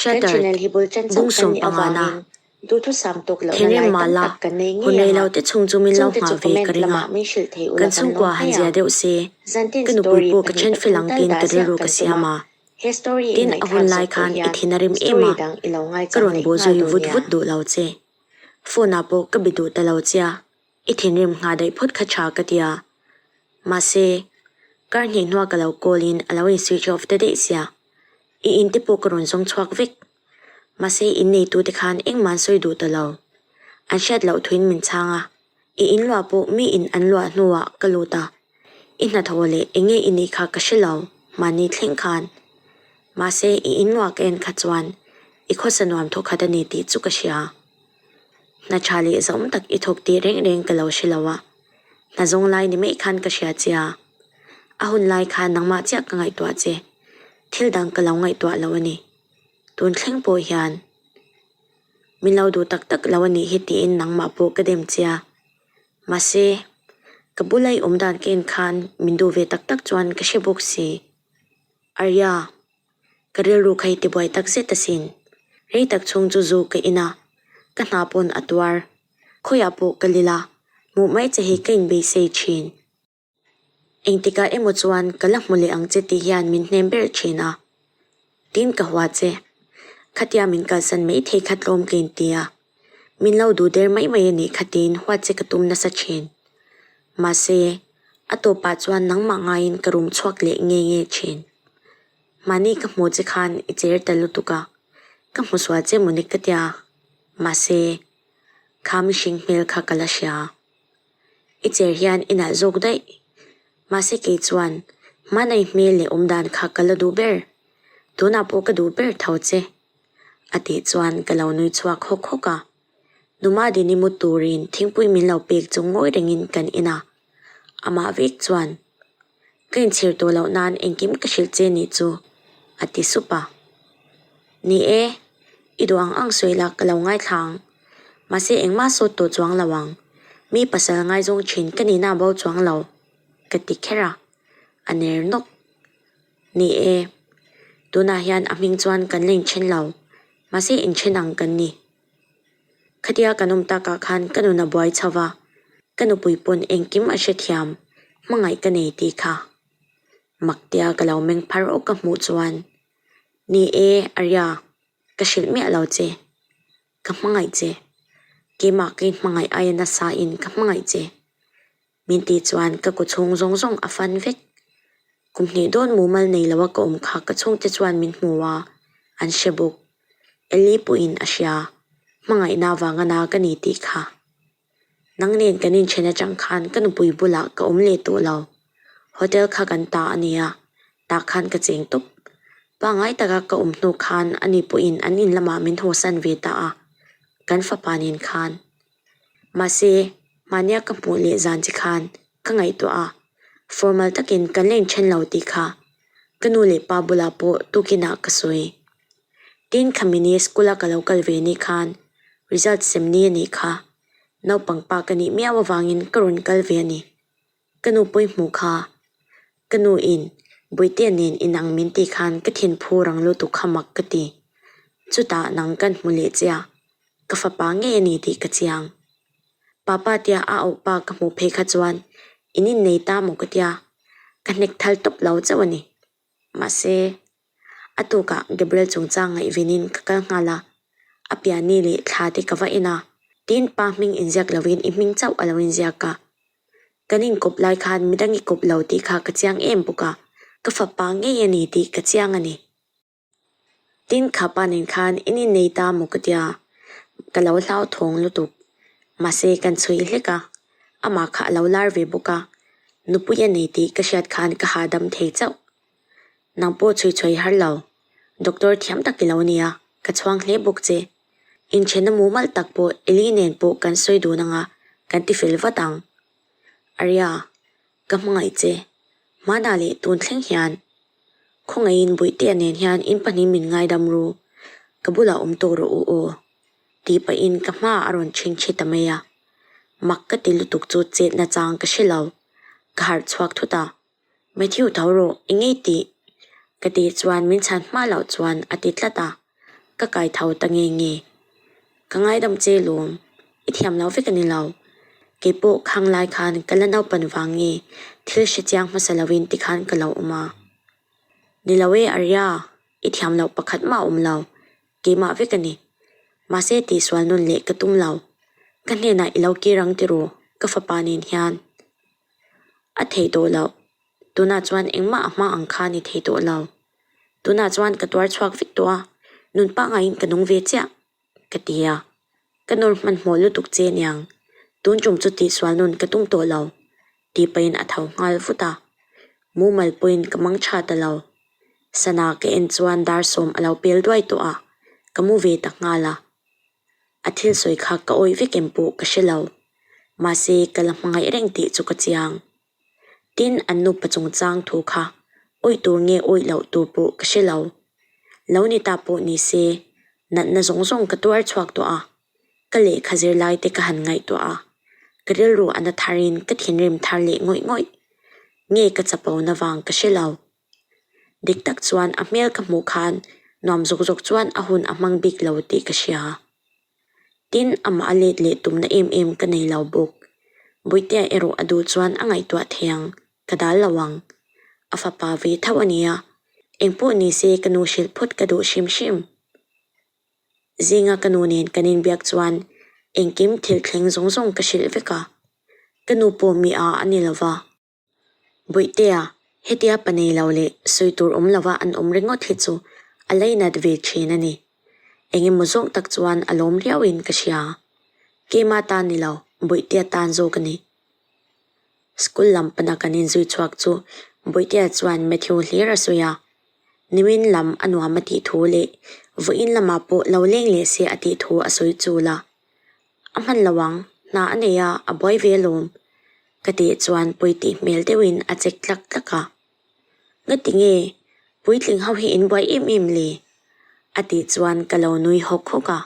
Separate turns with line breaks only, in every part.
Kan
Shattered,
channel hi bul tan chauh
bung
kan nih
sawmpangana.
avangin duhthusam tawk lohna
Thinrim
lai tam
mah la,
tak kan nei
hun
ngei
rei
ang
lo
a,
te chhung chu min lo
chungte
nghah
chu
ve ka
comment
ring a.
lamah min hrilh thei ula
Kan
kan lawm
chhungkua han
hle
zia
ang.
deuh se,
Zantin
ka nupui
story
pawh ka
pahnih
then
pathum
fel ang
tal
tiin
dah
ka
ziah
rilru
kan
ka
tum
siam
a,
a.
he story
Tin, a hun
inngaihthlak
lai
zawh pawh
khan i
hian
thin a rim em
story
a,
dang i lo
ka
ngaichang
rawn
leh
bawh
nghal
zui
dawn
vut
nia.
vut duh lo che. Phone ah pawh ka bi duh ta lo che a, i thinrim nghah daih phawt kha tha ka ti a. Mahse, kar hnih hnua ka lo call in a lo in switch off ta daih sia. I in te pawh ka rawn zawng chhuak vek. Mahse, in neitute khan engmah an sawi duh ta lo. An hriat loh thuin min chhang a, i in luah pawh mi in an luah hnuah ka lut a. I hnathawh leh eng nge i nih kha ka hre lo, mahni thleng khan. Mahse, i in luah ka en kha chuan i khawsa nuam thawkhat a ni tih chu ka hria. Hna tha leh zahawm tak i thawk tih reng reng ka lo hre lo a, hna zawng lai ni mai khan ka hria che a. A hun lai khan nangmah chiah ka ngaihtuah che, thil dang ka lo ngaihtuah lo a ni. Tun thleng pawh hian min lo duh tak tak lo a nih hi tiin nangmah pawh ka dem che a. Mahse, ka bula i awm dan ka en khan min duh ve tak tak chuan ka hre bawk si. Arya, ka rilru kha i tibuai tak zet asin. Rei tak chhung chu zu ka in a, ka hna pawn a tuar. Khawiah pawh ka lil a, hmuh mai che hi ka inbeisei thin. Engtikah emaw chuan ka la hmu leh ang che tih hian min hnem ber thin a. Tin ka hua che. Khatia min kalsan mai thei kha tlawm ka inti a. Min lo duh der mai mai a nih kha tiin huat che ka tum nasa thin. Mahse, a tawpah chuan nangmah ngaiin ka rum chhuak leh nge nge thin. Mahni ka hmuh che khan i cher ta lutuk a, ka hmu sual che mawni ka tia. Mahse, kha mihring hmel kha ka la hria. I cher hian i nalh zawk daih. Mahse kei chuan hmanai hmel leh awmdan kha ka la duh ber. Tunah pawh ka duh ber tho che. A tih chuan ka lo nui chhuak hawk hawk a. Numa Dini mu turin thingpui min lo pek chu ngawi rengin kan in a. Amah vek chuan, Ka inchhir tawh loh nan engkim ka hrilh che nih chu, a ti sup a. Ni e, i duh ang ang sawi la ka lo ngaithla ang. Mahse engmah sawt tawh chuang lo ang. Mi pasal ngaizawng thin ka nihna bo chuang lo, ka ti kher a. A ner nawk. Ni e, tunah hian a hming chuan kan la inthen lo. Mahse inthen ang kan ni. Khatia kan awm takah khan ka nun a buai chho va, ka nupui pawn engkim a hrethiam, hmangaih ka nei tih kha. Maktea ka lo meng phar awk ka hmuh chuan, Ni e, Arya, ka hrilh miah lo che. Ka hmangaih che. Keimah ka inhmangaih aia nasa in ka hmangaih che. Min tih chuan ka kaw chhung zawng zawng a fan vek. Kum hnih dawn mumal nei lo a ka awm kha ka chhungte chuan min hmu a, an hre bawk. Ellie pawhin a hria, hmangaihna vanga na ka ni tih kha. Nang nen kan inthen atang khan ka nupui bulah ka awm leh tawh lo. Hotel kha kan ta a nia, tah khan ka cheng tawp. Pangngai taka ka awm hnu khan ani pawhin an in lamah min hawsan ve ta a, kan fapa nen khan. Mahse, mahnia ka hmuh leh zan che khan ka ngaihtuah a, formal takin kan la inthen lo tih kha ka nu leh pa bulah pawh tukinah ka sawi. Tin, Khamini school-a ka lo kal ve ni khan result sem ni a nih kha. Naupang pa ka nih miau avangin ka rawn kal ve a ni. Ka nu pawi hmuh kha. Ka nu in Bawihtea nen inang min tih khan ka thin phu rang lutuk kha mak ka ti. Chutah nang kan hmu leh che a, ka fapa ngei a ni tih ka chiang. Papa tia a auh pa ka hmuh phei kha chuan in innei ta maw ka tia, ka hnek thal tawp lo chauh a ni. Mahse, a tukah Gabriel chungchang ngaihvenin ka kal nghal a, a piani leh thla te ka va en a, tin pa hming inziak lovin i hming chauh a lo inziak a. Kan inkawp lai khan midang i kawp lo tih kha ka chiang em bawk a, ka fapa ngei a ni tih ka chiang a ni. Tin kha pa nen khan in innei ta maw ka tia, ka lo hlauthawng lutuk. Mahse kan chhui hlek a, amah kha a lo lar ve bawk a, nupui a nei tih ka hriat khan ka hahdam thei chauh. Nang pawh chhui chhui har lo, doctor thiam tak i lo nia, ka chhuang hle bawk che. Inthenna mumal tak pawh Eli nen pawh kan sawi dun anga kan ti fel vat ang. Arya, ka hmangaih che. Hmanah leh tun thleng hian khawngaihin Bawihtea nen hian in pahnih min ngaidam ru, ka bulah awm tawh rawh u aw. Tih pahin ka hmaah a rawn chhingchhi ta mai a. Mak ka ti lutuk chu chetna chang ka hre lo. Ka harh chhuak thut a. Matthew tho rawh, i ngei tih? Ka tih chuan min chhan hma loh chuan a ti tlat a. Ka kai tho ta nge nge. Ka ngaidam che lawm, i thiam lo vek a ni lo. Kei pawh khang lai khan ka la naupan vang nge thil hre chiang hmasa lovin tikhan ka lo awm a. Ni lo e Arya, i thiam loh pakhat mah a awm lo, keimah vek a ni. Mahse tihsual nun leh ka tum lo. Ka hnenah i lo kir ang tiraw ka fapa nen hian. A thei tawh loh. Tunah chuan engmah a hma ang kha ni thei tawh lo. Tunah chuan ka tuar chhuak vek tawh a, nun pangaiin ka nung ve chiah, ka ti a. Ka nawr hmanhmawh lutuk che niang, tun tum chu tihsual nun ka tum tawh lo, tih pahin a tho nghal vut a. Mumal pawhin ka mang tha ta lo. Sana ka en chuan dar sawm a lo pel duai tawh a, ka mu ve ta nghal a. A thil sawi kha ka awih vek em pawh ka hre lo. Mahse ka la hmangaih reng tih chu ka chiang. Tin, an nupa chungchang thu kha awih tur nge awih loh tur pawh ka hre lo. Lo ni ta pawh ni se, natna zawng zawng ka tuar chhuak tawh a, ka lehkha zirlai te ka han ngaihtuah a, ka rilru a na tharin ka thinrim thar leh ngawih ngawih. Nge ka chapo na vang ka hre lo. Dik tak chuan a hmel ka hmuh khan nuam zawk zawk chuan a hun a hmang bik lo tih ka hria. Tin, amah a let leh tumna em em ka nei lo bawk. Buitea erawh a duh chuan a ngaihtuah thei ang, ka dal lo ang. A fapa ve tho a nia. Engpawh ni se ka nu hrilh phawt ka duh hrim hrim. Zinga ka nu nen kan inbiak chuan engkim thil thleng zawng zawng ka hrilh vek a. Ka nu pawh mi a a ni lo va. Bawihtea, hetia pa nei lo leh sawi tur awm lova an awm ringawt hi chu a leinat ve thin a ni. Eng emaw zawng tak chuan a lawm riauin ka hria. Keima tan ni lo, Bawihtea tan zawk a ni. School lam pana kan inzui chhuak chu Bawihtea chuan Matthew hlir a sawi a. Nimin lam a nuam a tih thu leh vawiin lamah pawh lo leng leh se a tih thu a sawi chul a. A hman lo ang, hna a nei a, a buai ve alawm. Ka tih chuan pui tih hmel deuhin a chek tlak tlak a. Ngati nge, puitling ho hi in buai em em le? A tih chuan ka lo nui hawk hawk a.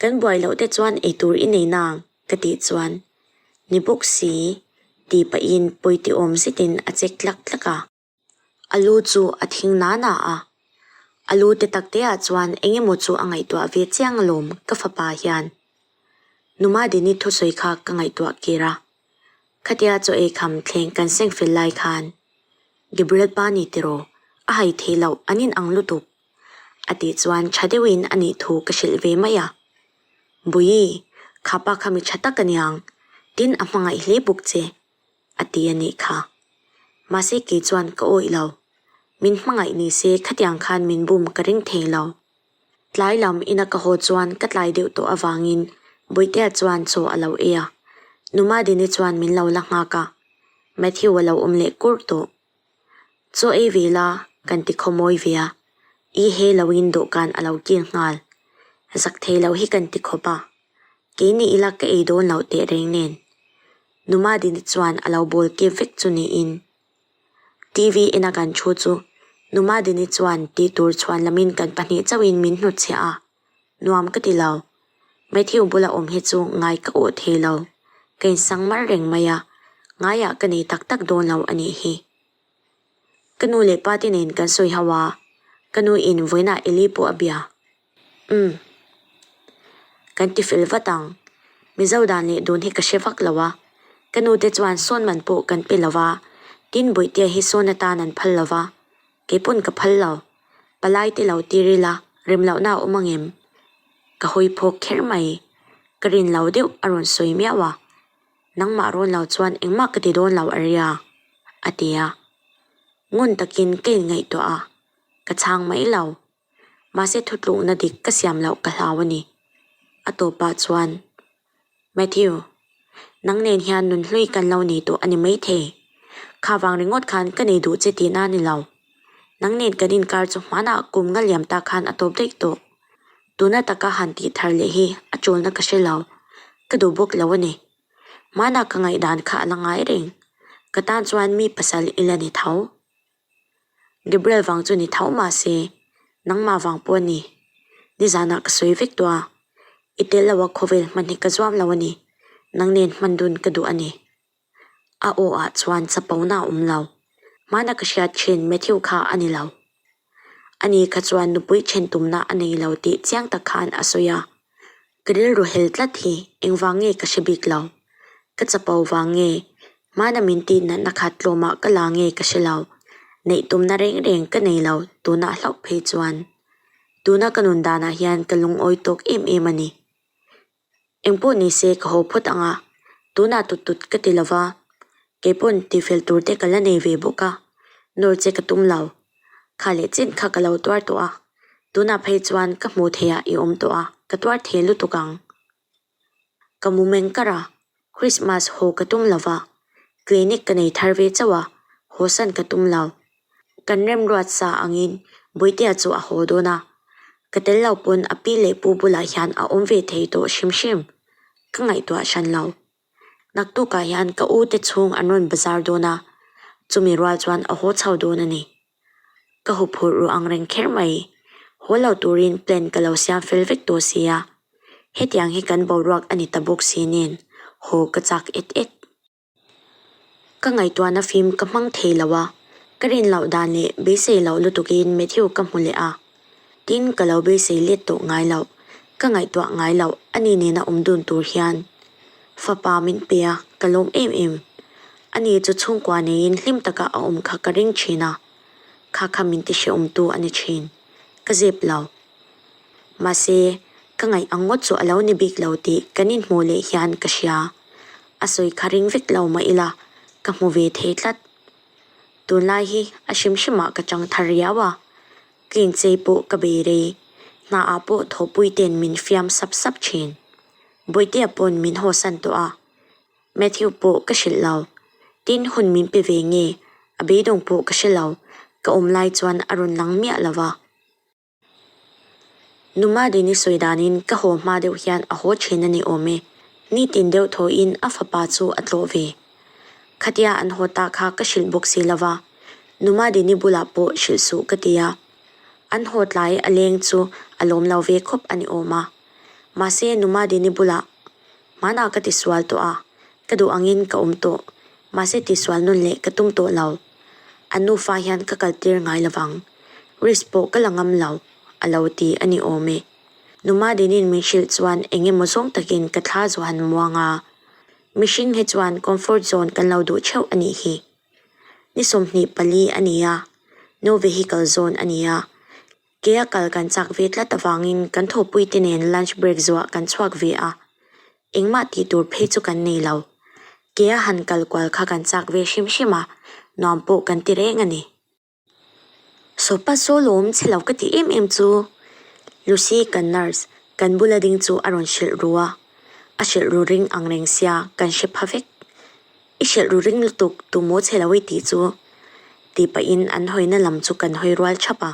Kan buai loh te chuan eitur i nei nang, ka tih chuan, Ni bawk si, tih pahin pui ti awm zetin a chek tlak tlak a. A lu chu a thing na na a, a lu te tak te ah chuan eng emaw chu a ngaihtuah ve chiang alawm ka fapa hian. Numa Dini thusawi kha ka ngaihtuah kir a, khatia chaw ei kham thleng kan seng fel lai khan Gabriel pa ni tiraw a hai thei loh an in ang lutuk a tih chuan tha deuhin a nih thu ka hrilh ve mai a. Buii, khapa kha mi tha tak aniang, tin a hmangaih hle bawk che. a ti a nih kha. Mahse kei chuan ka awih lo. Min hmangaih ni se khatiang khan min bum ka ring thei lo. Tlai lam ina ka haw chuan ka tlai deuh tawh avangin Buitea chuan chaw a lo ei a. Numadini chuan min lo la nghak a. Matthew a lo awm leh kurh tawh. Chaw ei ve la kan ti khawmawi ve a. I he loin dawhkan a lo kil nghal. Zak thei lo hi kan ti khawp a. Keini ila ka ei dawn loh teh reng nen. Numadini chuan a lo bawl kep vek chu niin. TV ena kan thu chu Numadini chuan tih tur chhuan lamin kan pahnih chauhin min hnutchhiah a, nuam ka ti lo. Matthew bula awm hi chu ngai ka awh thei lo, ka insang mar reng mai a, ngaiah ka nei tak tak dawn lo a nih hi. Ka nu leh pa te nen kan sawi ho a, ka nu in vawiinah Eli pawh a bia. Umm. Kan ti fel vat ang. Mizo dan leh dun hi ka hre vak lo a. Ka nu te chuan sawn man pawh kan pe lo va, tin Bawihtea hi sawn atan an phal lo va. Kei pawn ka phal lo. Palai te lo tir ila, rem lohna a awm angem? Ka hawi phawk kher mai. Ka rin lo deuh a rawn sawi miau a. Nangmah rawn lo chuan engmah ka ti dawn lo a ria, a ti a. Ngun takin ka inngaihtuah a, ka chhang mai lo. Mahse thutlukna dik ka siam loh ka hlau a ni. A tawpah chuan, Matthew, nang nen hian nun hlui kan lo nei tawh a ni maithei. Kha vang ringawt khan ka nei duh che tihna a ni lo. Nang nen kan inkar chu hmanah kum nga liam ta khan a tawp daih tawh. Tuna taka han tih thar leh hi a chawlna ka hre lo. Ka duh bawk lo a ni. Hmanah ka ngaihdan kha a la ngai reng. Ka tan chuan mi pasal i la ni tho. Gabriel vang chu ni tho mah se, nangmah vang pawh a ni. Nizanah ka sawi vek tawh a, i tel loa khawvel hman hi ka zuam lo a ni, nang nen hman dun ka duh a ni. A aw ah chuan chapona a awm lo. Hmana ka hriat thin Matthew kha a ni lo. Ani kha chuan nupui then tumna a nei lo tih chiang tak khan a sawi a. Ka rilru hel tlat hi engvang nge ka hre bik lo. Ka chapo vang nge, hmana min tih natna kha tlawmah ka la nge ka hre lo. Neih tumna reng reng ka nei lo tunah hlauh phei chuan. Tuna ka nun danah hian ka lungawi tawk em em a ni. Engpawh ni se ka haw phawt ang a, tunah tut tut ka ti lo va, keipawn tifel tur te ka la nei ve bawk a, nawr che ka tum lo. Kha leh chin kha ka lo tuar tawh a, tunah phei chuan ka hmuh theihah i awm tawh a, ka tuar thei lutuk ang. Ka mu meng kar a, Christmas haw ka tum lo va, clinic ka nei thar ve chauh a, haw san ka tum lo. Kan remruat sa angin Buitea chu a haw dawn a, ka tel lo pawn a pi leh pu bulah hian a awm ve thei tawh hrim hrim. Ka ngaihtuah hran lo. Naktukah hian ka u te chhung an rawn bazar dawn a, chumi rual chuan a haw chho dawn a ni. Ka huphurh ru ang reng kher mai. Haw lo turin plan ka lo siam fel vek tawh si a. Hetiang hi kan boruak a ni ta bawk si nen haw ka chak et et. Ka ngaihtuahna fim ka hmang thei lo a, ka rin loh dan leh beisei loh lutukin Matthew ka hmu leh a. Tin, ka lo beisei let tawh ngai loh, ka ngaihtuah ngai loh a ni nena awm dun tur hian fapa min pe a, ka lawm em em. Ani chu chhungkua neiin hlim taka a awm kha ka ring thin a, kha kha min ti hrehawmtu a ni thin. Ka zep lo. Mahse, ka ngaih ang ngawt chu a lo ni bik lo tih kan inhmuh leh hian ka hria. A sawi kha ring vek lo mah ila, ka hmu ve thei tlat. Tunlai hi a hrim hrimah ka chang thar riau a, ka inchei pawh ka bei rei, hnaah pawh thawhpui ten min fiam sap sap thin. Bawihtea pawn min hawsan tawh a, Matthew pawh ka hrilh lo. Tin hun min pe ve nge, a beidawng pawh ka hre lo, ka awm lai chuan a rawn lang miah lo va. Numa Dini sawi danin ka haw hma deuh hian a haw thin a ni awm e. Nitin deuh thawhin a fapa chu a tlawh ve. Khatia an haw ta kha ka hrilh bawk si lova, Numa Dini bulah pawh hrilh suh ka ti a. An haw tlai a leng chu a lawm lo ve khawp a ni awm a. Mahse Numa Dini bulah hmanah ka tisual tawh a, ka duh angin ka awm tawh. Mahse tisual nun leh ka tum tawh lo. An nufa hian ka kaltir ngai lovang. Risk pawh ka la ngam lo, a lo ti a ni awm e. Numa Dinin min hrilh chuan eng emaw zawng takin ka thla zawh han muang a. Mihring hi chuan comfort zone kan lo duh theuh a nih hi. Ni 24 a ni a, no vehicle zone a ni a. Kea kal kan chak ve tlat avangin kan thawhpuite nen lunch break zuah kan chhuak ve a. Engmah tih tur phei chu kan nei lo. Kea han kal kual kha kan chak ve hrim hrim a, nuam pawh kan ti reng a ni. Sawpa saw lawm chhe lo ka ti em em chu Lucy kan nurse kan bula ding chu a rawn hrilh ru a, a hrilh ru ring ang reng sia kan hre pha vek. I hrilh ru ring lutuk tu maw chhe lo i tih chu tih pahin an hawina lam chu kan hawi rual thap a.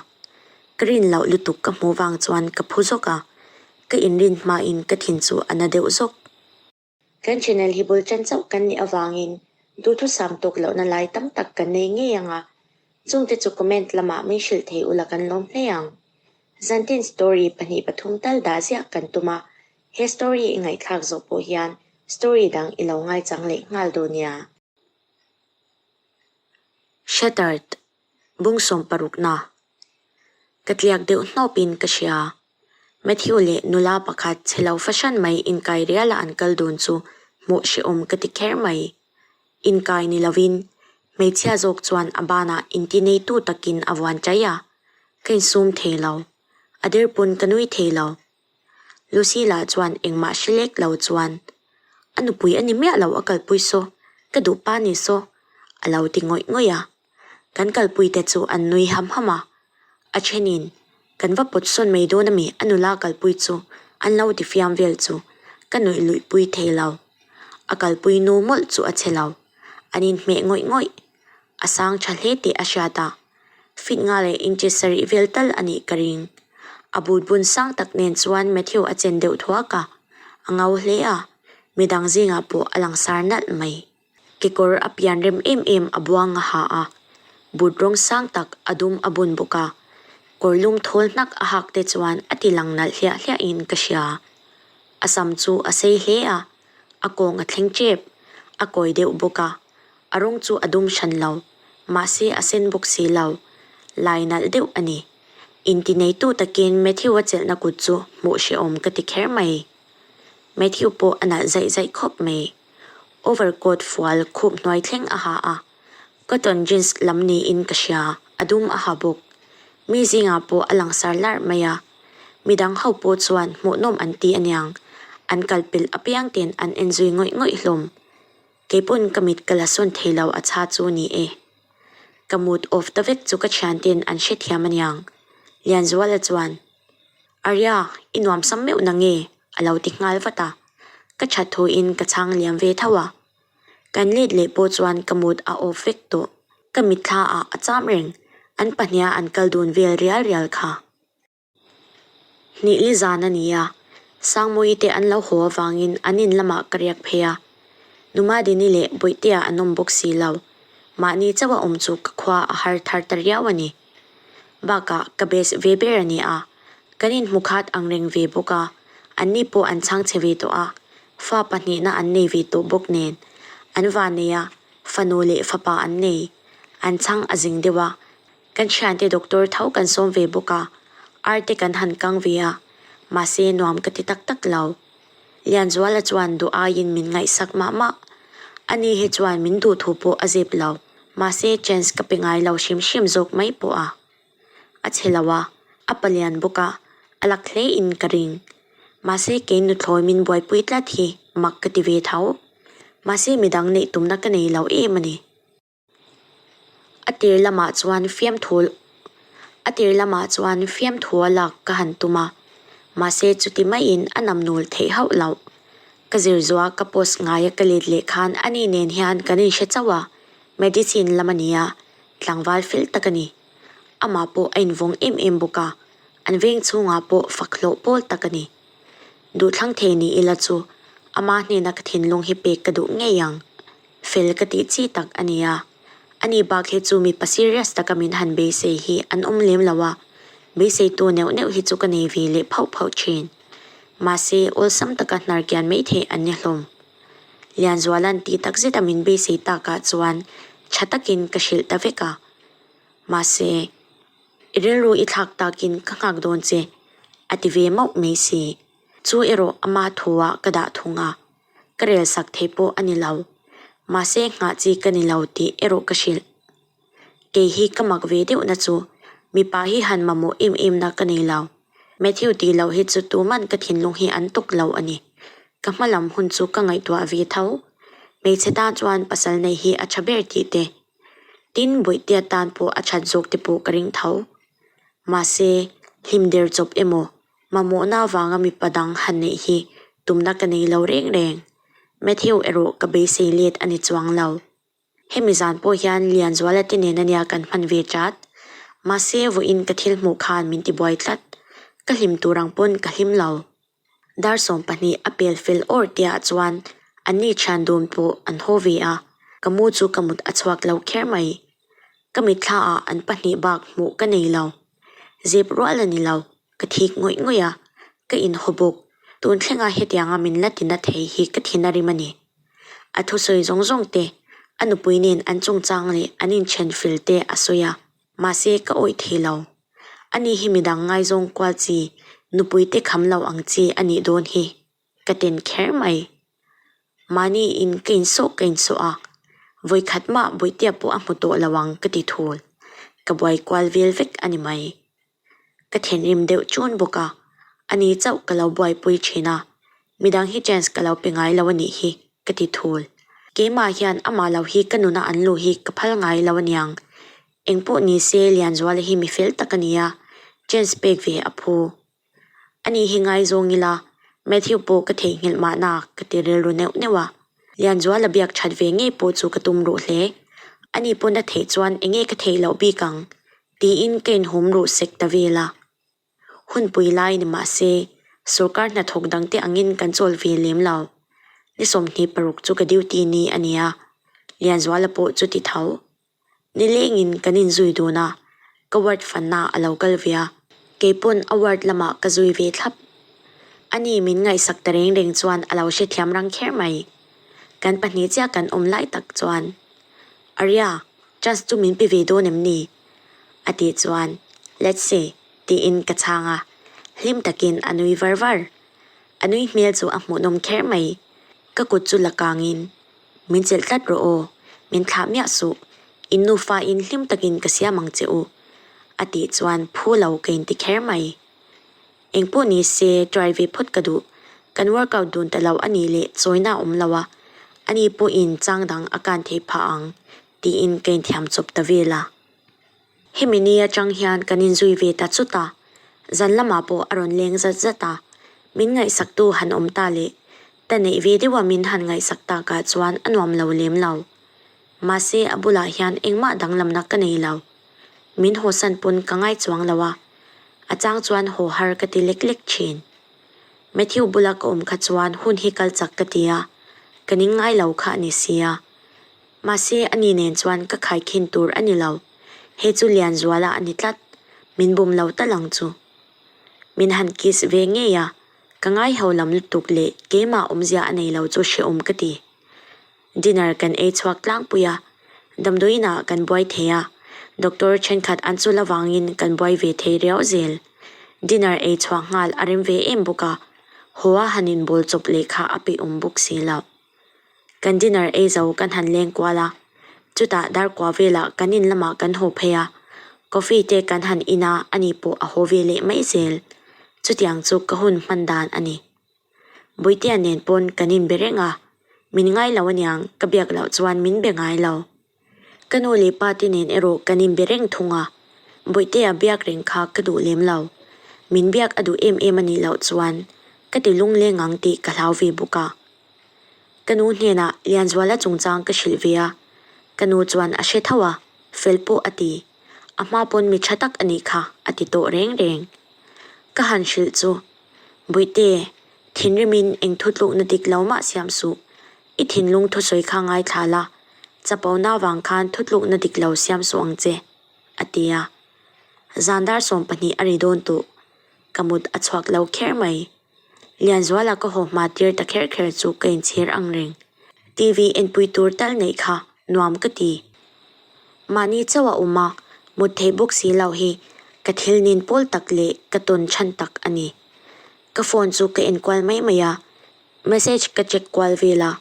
Ka rin loh lutuk ka hmuh vang chuan ka phu zawk a, ka inrin hmain ka thin chu a na deuh zawk.
Kan channel hi bul tan chauh kan nih avangin duhthusam tawk lohna lai tam tak kan nei ngei ang a, chungte chu comment lamah min hrilh thei ula kan lawm hle ang. Zantin story 2 3 tal dah ziah kan tum a, he story i ngaihthlak zawh pawh hian story dang i lo ngaichang leh nghal dawn nia.
Shattered, bung 60 na. Ka tliak deuh hnawpin ka hria. Matthew leh nula pakhat chhe lo fahran mai inkai riala an kal dun chu hmuh hrehawm ka ti kher mai. Inkai ni lovin hmeichhia zawk chuan a banah inti neitu takin a vuan chai a, ka insum thei lo. A der pawn ka nui thei lo. Lucy lah chuan engmah hre lek lo chuan, A nupui a ni miah lo a kalpui saw, ka duh pa ni saw, a lo ti ngawih ngawih a. Kan kalpuite chu an nui ham ham a, a thenin, Kan va pawt sawn mai dawn ami a nula kalpui chu an lo ti fiam vel chu ka nuih luihpui thei lo. A kalpui nu mawlh chu a che lo. An inhmeh ngawih ngawih. A sang tha hle tih a hriat a. Fit nga leh inches sarih vel tal a nih ka ring. A but bun sang tak nen chuan Matthew a chen deuh thuak a. A ngau hle a. Midang zingah pawh a langsar nalh mai. Kekawr a pian rem em em a buang a ha a, but rawng sang tak a dum a bun bawk a, kawr lum thawl hnak a hak te chuan a ti lang nalh hliah hliah in ka hria. A sam chu a sei hle a, a kawng a thleng tep, a kawi deuh bawk a, a rawng chu a dum hran lo, mahse a sen bawk si lo, lai nalh deuh a ni. Intineitu takin Matthew-a chelhna kut chu hmuh hrehawm ka ti kher mai. Matthew pawh a nalh zaih zaih khawp mai. Overcoat fual khup hnuai thleng a ha a, cotton jeans lam niin ka hria, a dum a ha bawk. Mi zingah pawh a langsar larh mai a, midang ho pawh chuan hmuhnawm an ti aniang, an kal pelh apiang ten an en zui ngawih ngawih hlawm. Keipawn ka mit ka la sawn thei lo a chha chu ni e. Ka mood off ta vek chu ka thianten an hrethiam aniang. Lianzuala chuan, Arya, i nuamsam meuh na nge? a lo ti nghal vat a. Ka that thuin ka chhang liam ve tho a. Kan let leh pawh chuan ka mood a off vek tawh. Ka mitthla ah a cham reng, an pahniha an kal dun vel rial rial kha. Hnihli zan a ni a, Sangmawii te an lo haw avangin an in lamah ka riak phei a. Numadini leh Bawihtea an awm bawk si lo. Mahni chauh a awm chu ka khua a har thar ta riau a ni. Bakah ka best ve ber a ni a, kan inhmu khat ang reng ve bawk a, anni pawh an chhang chhe ve tawh a, fa pahnihna an nei ve tawh bawk nen. An vannei a, fanu leh fapa an nei. An chhang a zing deuh a, Kan thiante doctor tho kan sawm ve bawk a, ar te kan han kang ve a, mahse nuam ka ti tak tak lo. Lianzuala chuan duh aiin min ngaihsak mah mah. Ani hi chuan min duh thu pawh a zep lo, mahse chance ka pe ngai lo hrim hrim zawk mai pawh a. A chhe lo a, a palian bawk a, a lak hle in ka ring. Mahse kei nuthlawi min buaipui tlat hi mak ka ti ve tho. Mahse midang neih tumna ka nei lo em a ni. A tir lamah chuan fiamthu a tir lamah chuan fiamthu a lak ka han tum a, mahse chuti maiin a nam nul theih hauh loh. Ka zir zuah ka post ngaia ka let leh khan ani nen hian kan inhre chauh a, medicine lam a ni a, tlangval fel tak a ni. Amah pawh a invawng em em bawk a, an veng chhungah pawh fak hlawh pawl tak a ni. Duhthlang thei ni ila chu ama hnena ka thinlung hi pek ka duh ngei ang. Fel ka tih chi tak a nia. Ani bak hi chu mipa serious taka min han beisei hi an awm lem lo a, beiseitu neuh neuh hi chu ka nei ve leh phauh phauh thin. Mahse, awlsam taka hnar kian mai theih an ni hlawm. Lianzuala'n tih tak zeta min beisei takah chuan tha takin ka hrilh ta vek a. Mahse, i rilru i thlak takin ka nghak dawn che, a ti ve mauh mai si. Chu erawh ama thuah ka dah thung a. Ka rel sak thei pawh a ni lo. Mahse nghah chi ka ni lo tih erawh ka hrilh. Kei hi ka mak ve deuhna chu mipa hi han mamawh em em na ka nei lo. Matthew tih loh hi chu tuman ka thinlung hi an tuk lo a ni. Ka hma lam hun chu ka ngaihtuah ve tho. Hmeichhe tan chuan pasal nei hi a tha ber tih te. Tin, Bawihtea tan pawh a that zawk te pawh ka ring tho. Mahse, hlim der chawp emaw Mamawhna avanga mipa dang han neih hi tumna ka nei lo reng reng. Matthew erawh ka beisei let a ni chuang lo. Hemi zan pawh hian Lianzuala te nen ania kan hman ve chat. Mahse vawiin ka thil hmuh khan min tibuai tlat. Ka hlim tur ang pawn ka hlim lo. Dar 12 a pel fel awr tiah chuan anni thian dun pawh an haw ve a, ka mu chu ka mut a chhuak lo kher mai. Ka mitthla ah an pahnih bak hmuh ka nei lo. Zep rual a ni lo, ka thik ngawih ngawih a, ka inhaw bawk. Tun thlenga hetianga min la tina thei hi ka thin a rim a ni. A thusawi zawng zawng te, a nupui nen an chungchang leh an inthen fel te a sawi a, mahse ka awih thei lo. Ani hi midang ngaizawng kual chi, nupui te kham lo ang chi a nih dawn hi. Ka ten kher mai. Mahni in ka insawh ka insawh a, vawikhat mah Bawihtea pawh a hmu tawh lo ang ka ti thul. Ka buai kual vel vek a ni mai. Ka thinrim deuh chun bawk a, ani chauh ka lo buaipui thin a, midang hi chance ka lo pe ngai lo a nih hi ka ti thul. Keimah hian amah lo hi ka nuna an luh hi ka phal ngai lo aniang. Engpawh ni se Lianzuala hi mi fel tak a ni a, chance pek ve a phu. Ani hi ngaizawng ila, Matthew pawh ka theihnghilh mahna ka ti rilru neuh neuh a. Lianzuala biak that ve ngei pawh chu ka tum ruh hle. Ani pawn a theih chuan enge ka theih loh bik ang? tiin ka inhum ruh sek ta vel a. Hunpui lai ni mah se, sorkar hnathawk dangte angin kan chawl ve lem lo. Ni 26 chu ka duty ni a nia, Lianzuala pawh chu ti tho. Nilengin kan inzui dun a, ka ward fanna a lo kal ve a, keipawn a ward lamah ka zui ve thlap. Ani min ngaihsak ta reng reng chuan a lo hrethiam rang kher mai. Kan pahnih chiah kan awm lai tak chuan, Arya, chance chu min pe ve dawn em ni? a tih chuan, Let's see. Tiin ka chhang a, hlim takin a nui var var. A nui hmel chu a hmuhnawm kher mai. Ka kut chu la kangin, Min chelh tlat rawh aw, min thlah miah suh, in nufa in hlim takin ka siam ang che u, a tih chuan phu lo ka inti kher mai. Engpawh ni se try ve phawt ka duh, kan workout dun ta lo a nih leh chawina a awm lo a, ani pawhin chang dang a kan theih phah ang tiin ka inthiam chawp ta vel a. Hemi ni atang hian kan inzui ve ta chut a, zan lamah pawh a rawn leng zat zat a, min ngaihsaktu han awm ta leh ta neih ve deuha min han ngaihsak takah chuan a nuam lo lem lo. Mahse a bulah hian engmah danglamna ka nei lo. Min hawsan pawn ka ngai chuang lo a, a chang chuan haw har ka ti lek lek thin. Matthew bula ka awm kha chuan hun hi kal chak ka ti a, ka ning ngai lo kha a ni sia. Mahse ani nen chuan ka khaikhin tur a ni lo, he chu Lianzuala a ni tlat, min bum lo tal ang chu. Min han kiss ve ngei a, ka ngai ho lam lutuk leh keimah awmzia a nei lo chu hrehawm ka ti. Dinner kan ei chhuak tlangpui a, damdawiin ah kan buai thei a, doctor thenkhat an chul avangin kan buai ve thei riau zel. Dinner ei chhuah nghal a rem ve em bawk a, haw a han inbawl chawp leh kha a peih awm bawk si lo. Kan dinner ei zo kan han leng kual a, chutah darkua velah kan in lamah kan haw phei a, coffee te kan han in a, ani pawh a haw ve leh mai zel. Chutiang chu ka hun hman dan a ni. Buitea nen pawn kan inbe reng a, min ngai lo aniang ka biak loh chuan min be ngai lo. Ka nu leh pa te nen erawh kan inbe reng thung a, Bawihtea biak reng kha ka duh lem lo. Min biak a duh em em a nih loh chuan ka ti lungleng ang tih ka hlau ve bawk a. Ka nu hnenah Lianzuala chungchang ka hrilh ve a, ka nu chuan a hre tho a, fel pawh a ti. A hma pawn mi tha tak a nih kha a ti tawh reng reng. Ka han hrilh chu, Bawihte, thinrimin eng thutlukna dik lo mah siam suh. I thinlung thusawi kha ngaithla la, chapona vang khan thutlukna dik lo siam suh ang che, a ti a. Zan dar 12 a ri dawn tawh, ka mut a chhuak lo kher mai. Lianzuala ka haw hma tir ta kher kher chu ka inchhir ang reng. TV enpui tur tal neih kha nuam ka ti. Mahni chauh a awm a, mut theih bawk si loh hi ka thil nin pawl tak leh ka tawn chhan tak a ni. Ka phone chu ka enkual mai mai a, message ka check kual vel a.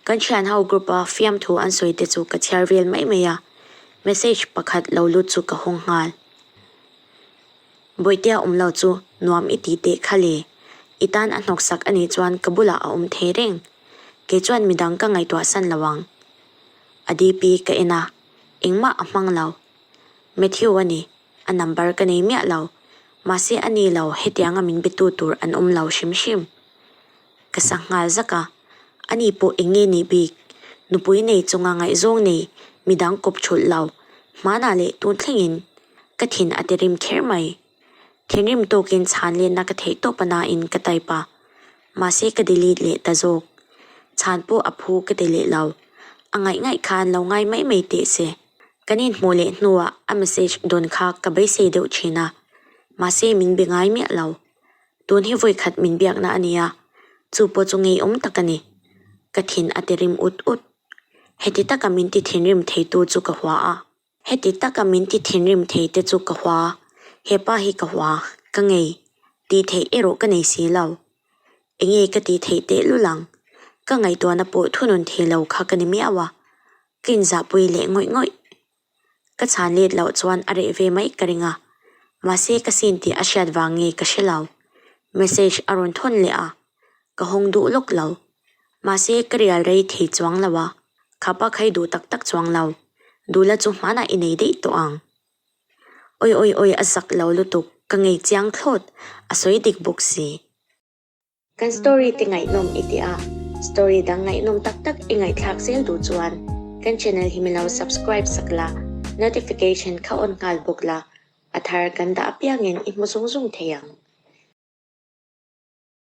Kan thian ho group a fiamthu an sawi te chu ka chhiar vel mai mai a, message pakhat lo lut chu ka hawng nghal. Bawihtea awm lo chu nuam i ti teh kha le. I tan a hnawksak a nih chuan ka bulah a awm thei reng. Kei chuan midang ka ngaihtuah san lo ang. A DP ka en a, engmah a hmang lo. Matthew a ni, a number ka nei miah lo. Mahse a ni lo hetianga min betu tur an awm lo hrim hrim. Ka sa nghal zak a, ani pawh eng nge nih bik? Nupui nei chunga ngaihzawng nei midang kawp thulh lo, hmanah leh tun thlengin ka thin a ti rim kher mai. Thinrim tawkin chhan lenna ka theih tawp a nain ka type a, mahse ka delete leh ta zawk. Chhan pawh a phu ka ti leh lo. A ngaih ngaih khan lo ngai mai mai teh se. Kan inhmuh leh hnuah a message dawn kha ka beisei deuh thin a, mahse min be ngai miah lo. Tun hi vawi khat min biakna a nia, chu pawh chu ngeiawm tak a ni. Ka thin a ti rim ut ut. Heti taka min ti thinrim theitu chu ka hua a. Heti taka min ti thinrim thei te chu ka hua. He pa hi ka hua, ka ngei. Tih theih erawh ka nei si lo. Enge ka tih theih tehlul ang? Ka ngaihtuahna pawh thunun thei lo kha ka ni miau a. Ka inzahpui leh ngawih ngawih. Ka chhan let loh chuan a reh ve mai ka ring a, mahse ka sin tih a hriat vang nge ka hre lo. Message a rawn thawn leh a, ka hawng duh lawk lo. Mahse ka rial rei thei chuang lo a, khapa khai duh tak tak chuang lo. Duhla chu hmanah i nei daih tawh ang. Oi oi oi a zak lo lutuk, ka ngei chiang thlawt, a sawi dik bawk si.
Kan story te ngaihnawm i ti a, story dang ngaihnawm tak tak i ngaihthlak zel duh chuan kan channel hi milo subscribe sak la, notification kha on nghal bawk la, a thar kan dah apiangin i hmu zung zung thei ang.